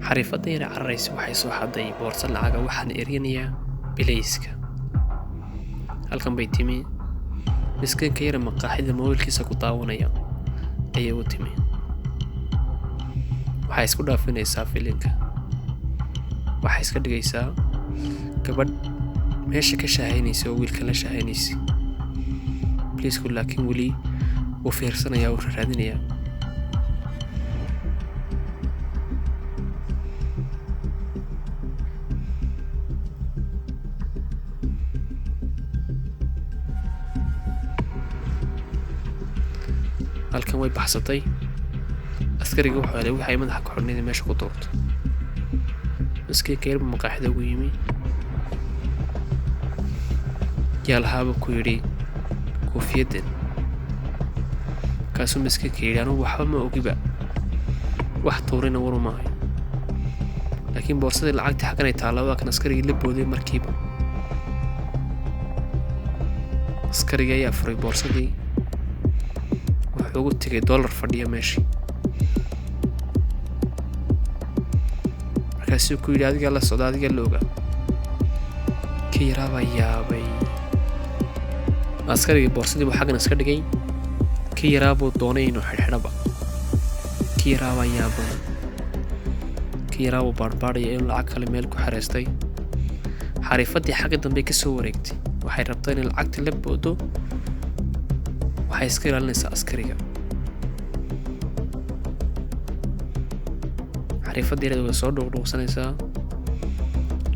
Xariifadda yara cararaysa waxay soo xaday boorso lacaga, waxaana eryanayaa bilayska. Halkan bay timi. Miskiinka yara maqaaxida moobilkiisa ku daawanaya ayay u timi. Waxay isku dhaafinaysaa filinka. Waxay iska dhigaysaa gabadh meesha ka shaahaynaysa oo wiilka la shaahaynaysa. Biliisku laakiin weli wuu fiirsanayaa, wuu raadinayaa. Halkan way baxsatay. Askariga wuxuu helay waxay madaxa ku xidhnayd meesha ku tuurto. Miskiinka yar buu maqaaxida ugu yimi. Yaa lahaaba ku yidhi koofiyaddan. Kaasuu miskiinka yidhi anugu waxba ma ogiba, wax tuurina waru maayo, laakiin boorsadii lacagtii xaggan ay taalla. Waa kan askarigii la booday markiiba. Askarigii ayaa furay boorsadii, wuxuu ugu tegay dollar fadhiya meeshii. Markaasuu ku yidhi adigaa la socda, adigaa la ogaa. Kii yaraabaa yaabay. Askarigii boorsadii buu xaggan iska dhigay. Kii yaraabuu doonay inuu xidhxidhaba. Kii yaraabaa yaaban. Kii yaraabuu baadhbaadhaya inuu lacag kale meel ku xereystay. Xariifaddii xagga dambe ka soo wareegtay. Waxay rabtaa inay lacagta la boodo. Waxay iska ilaalinaysaa askariga. Xariifaddii yareed way soo dhuuqdhuuqsanaysaa.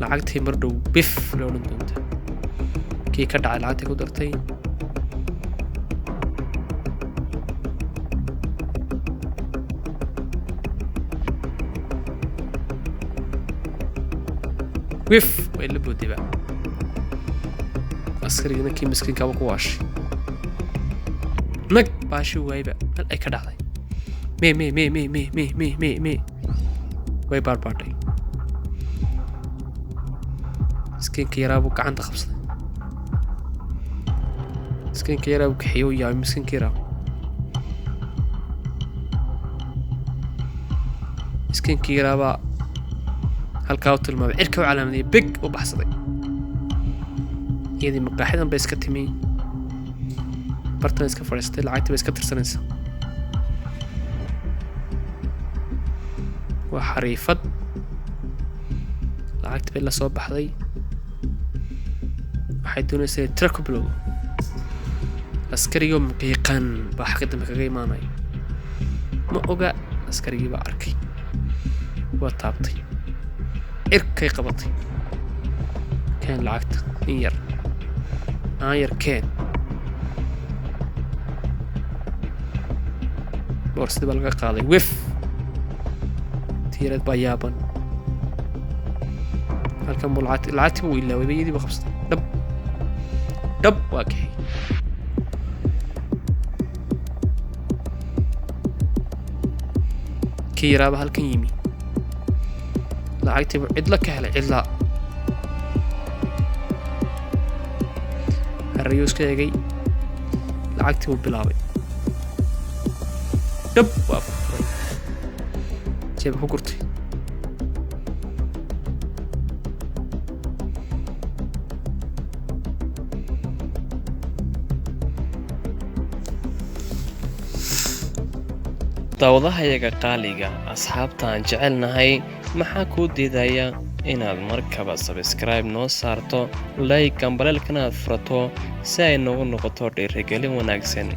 Lacagtii mar dhow bif la odhan doonta. Kii ka dhacay lacagtii ku dartay. Wif way la boodayba. Askarigina kii miskiinkaaba ku waashay. Nag baashi waayba meel ay ka dhacday. Me me me me me me me me me way baadhbaadhay. Miskiinka yaraa buu gacanta qabsaday. Miskiinka yaraa buu kaxeeyey, uu yaabay miskiinka yaraa. Miskiinka yaraa baa halkaa u tilmaamay, cirka u calaamadiyey, big u baxsaday. Iyadii maqaaxidan bay iska timi, bartan iska fadhiistay, lacagtii bay iska tirsanaysaa. Waa xariifad. Lacagtii bay la soo baxday. Waxay doonaysaa inay tira ku bilowdo. Askarigoo muqiiqan baa xagga dambe kaga imaanaya. Ma oga, askarigii baa arkay, waa taabtay, cirkay qabatay. Keen lacagta in yar, aan yar keen. Boorsadii baa laga qaaday. Wif tiireed baa yaaban. Halkan buu lacagtii buu ilaaway, iyadii buu qabsaday. Dhab dhab waa kaxay. Kii yaraaba halkan yimi. Lacagtii buu cidla ka helay, cidla. Harayuu iska eegay, lacagtii buu bilaabay. Dhab waa furfuray, jeebka ku gurtay. Daawadahayaga qaaliga, asxaabta aan jecelnahay, maxaa kuu diidaya inaad markaba sabskribe noo saarto, like, gambaleelkana aad furato si ay noogu noqoto dhiirigelin wanaagsan?